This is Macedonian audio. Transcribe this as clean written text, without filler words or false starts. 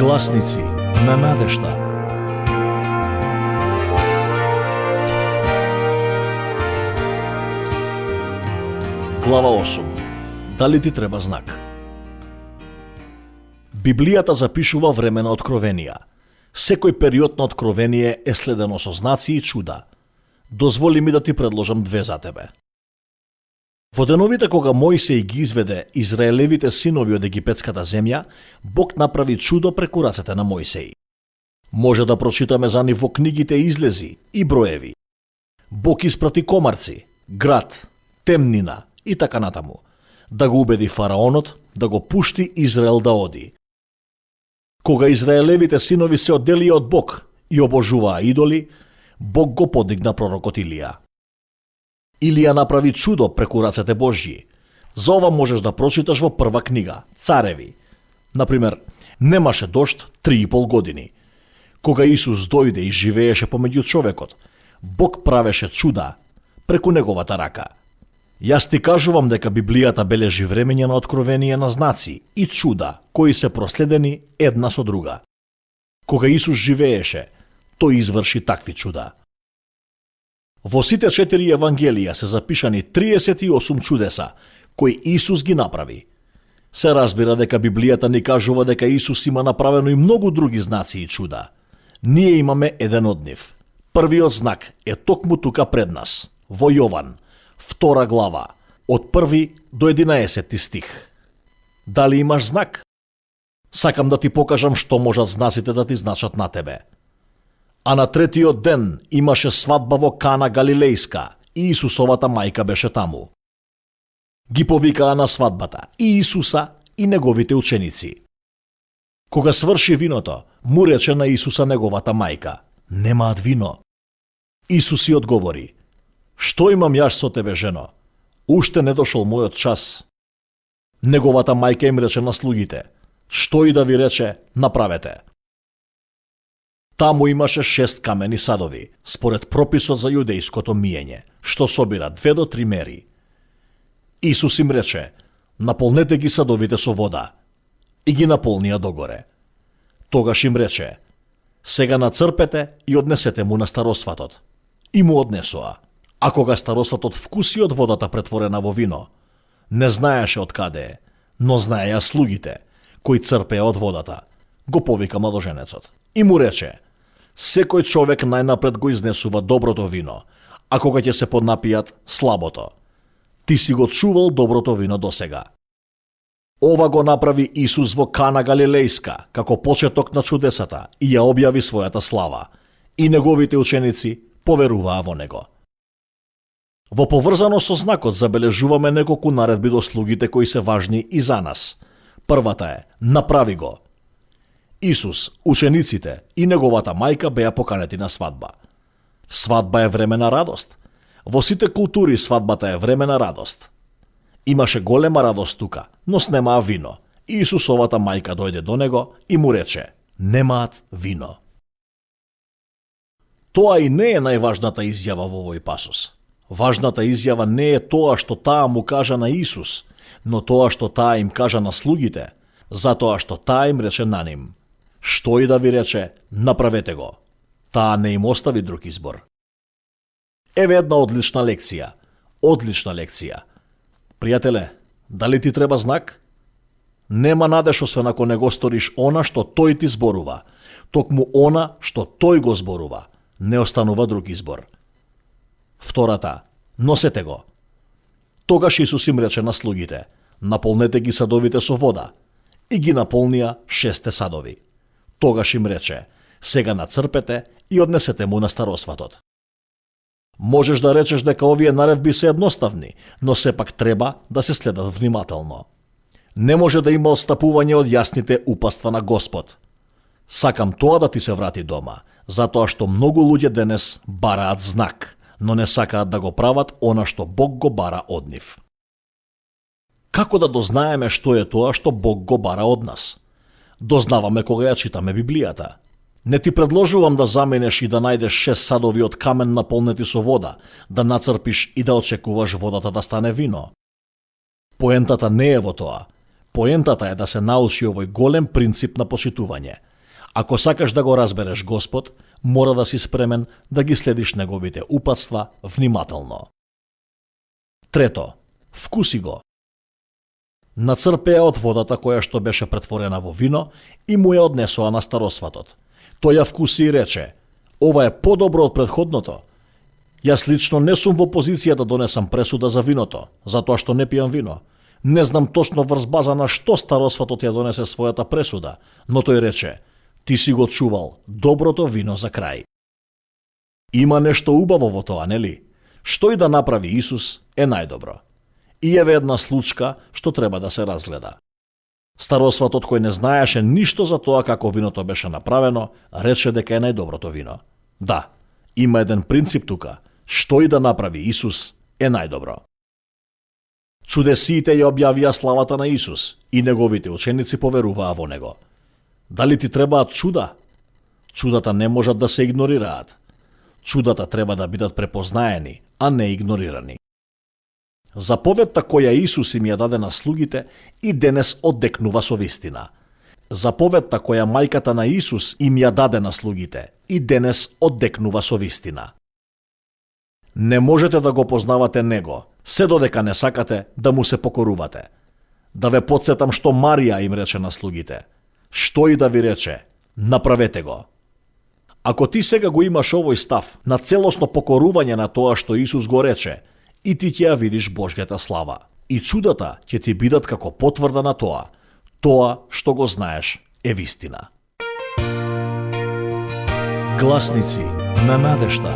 Гласници на надежда. Глава 8. Дали ти треба знак? Библијата запишува време на откровенија. Секој период на откровение е следено со знаци и чуда. Дозволи ми да ти предложам две за тебе. Во деновите кога Мојсеј ги изведе израелевите синови од египетската земја, Бог направи чудо преку рацете на Мојсеј. Може да прочитаме за нив во книгите Излези и Броеви. Бог испрати комарци, град, темнина и така натаму, да го убеди фараонот да го пушти Израел да оди. Кога израелевите синови се одделија од Бог и обожуваа идоли, Бог го подигна пророкот Илија. Илија направи чудо преку рацете Божји. За ова можеш да прочиташ во прва книга, Цареви. Например, немаше дожд 3,5 години. Кога Исус дојде и живееше помеѓу човекот, Бог правеше чуда преку неговата рака. Јас ти кажувам дека Библијата бележи времења на откровение на знаци и чуда кои се проследени една со друга. Кога Исус живееше, тој изврши такви чуда. Во сите 4 евангелија се запишани 38 чудеса кои Исус ги направи. Се разбира дека Библијата ни кажува дека Исус има направено и многу други знаци и чуда. Ние имаме еден од нив. Првиот знак е токму тука пред нас, во Јован, 2 глава, од 1 до 11 стих. Дали имаш знак? Сакам да ти покажам што можат знаците да ти значат на тебе. А на третиот ден имаше свадба во Кана Галилејска и Исусовата мајка беше таму. Ги повикаа на свадбата и Исуса и неговите ученици. Кога сврши виното, му рече на Исуса неговата мајка: "Немаат вино." Исус и одговори: "Што имам јас со тебе, жено? Уште не дошол мојот час." Неговата мајка им рече на слугите: "Што и да ви рече, направете." Таму имаше 6 камени садови, според прописот за јудејското миење, што собира 2 до 3 мери. Исус им рече: "Наполнете ги садовите со вода." И ги наполнија догоре. Тогаш им рече: "Сега нацрпете и однесете му на старосватот." И му однесоа. А кога старосватот вкуси од водата претворена во вино, не знаеше од каде е, но знаеја слугите, кои црпеа од водата, го повика младоженецот. И му рече: "Секој човек најнапред го изнесува доброто вино, а кога ќе се поднапијат, слабото. Ти си го чувал доброто вино досега." Ова го направи Исус во Кана Галилејска, како почеток на чудесата, и ја објави својата слава. И неговите ученици поверуваа во него. Во поврзано со знакот забележуваме неколку наредби до слугите кои се важни и за нас. Првата е: направи го. Исус, учениците и неговата мајка беа поканети на свадба. Свадба е време на радост. Во сите култури свадбата е време на радост. Имаше голема радост тука, но снемаа вино. И Исусовата мајка дојде до него и му рече: "Немаат вино." Тоа и не е најважната изјава во овој пасос. Важната изјава не е тоа што таа му кажа на Исус, но тоа што таа им кажа на слугите, затоа што таа им рече на ним: "Што и да ви рече, направете го." Таа не им остави друг избор. Еве една одлична лекција. Одлична лекција. Пријателе, дали ти треба знак? Нема надеж освен ако не го сториш она што тој ти зборува. Токму она што тој го зборува. Не останува друг избор. Втората: носете го. Тогаш Исус им рече на слугите: "Наполнете ги садовите со вода." И ги наполнија 6 садови. Тогаш им рече: "Сега нацрпете и однесете му на старосватот." Можеш да речеш дека овие наредби се едноставни, но сепак треба да се следат внимателно. Не може да има отстапување од јасните упатства на Господ. Сакам тоа да ти се врати дома, затоа што многу луѓе денес бараат знак, но не сакаат да го прават она што Бог го бара од нив. Како да дознаеме што е тоа што Бог го бара од нас? Дознаваме кога ја читаме Библијата. Не ти предложувам да заменеш и да најдеш 6 садови од камен наполнети со вода, да нацрпиш и да очекуваш водата да стане вино. Поентата не е во тоа. Поентата е да се научи овој голем принцип на почитување. Ако сакаш да го разбереш Господ, мора да си спремен да ги следиш неговите упатства внимателно. Трето, вкуси го. Нацрпеа од водата која што беше претворена во вино и му ја однесоа на старосватот. Тој ја вкуси и рече: ова е подобро од претходното. Јас лично не сум во позиција да донесам пресуда за виното, затоа што не пијам вино. Не знам точно врз база на што старосватот ја донесе својата пресуда, но тој рече: ти си го чувал доброто вино за крај. Има нешто убаво во тоа, нели? Што и да направи Исус е најдобро. И еве една случка што треба да се разгледа. Старосватот, кој не знаеше ништо за тоа како виното беше направено, рече дека е најдоброто вино. Да, има еден принцип тука. Што и да направи Исус е најдобро. Чудесиите ја објавија славата на Исус и неговите ученици поверуваа во него. Дали ти требаат чуда? Чудата не можат да се игнорираат. Чудата треба да бидат препознаени, а не игнорирани. Заповедта која Исус им ја даде на слугите и денес оддекнува со вистина. Заповедта која мајката на Исус им ја даде на слугите и денес оддекнува со вистина. Не можете да го познавате него, се додека не сакате да му се покорувате. Да ве потсетам што Марија им рече на слугите: што и да ви рече, направете го. Ако ти сега го имаш овој став на целосно покорување на тоа што Исус го рече, и ти ќе ја видиш Божјата слава. И чудата ќе ти бидат како потврда на тоа. Тоа што го знаеш е вистина. Гласници на надежда.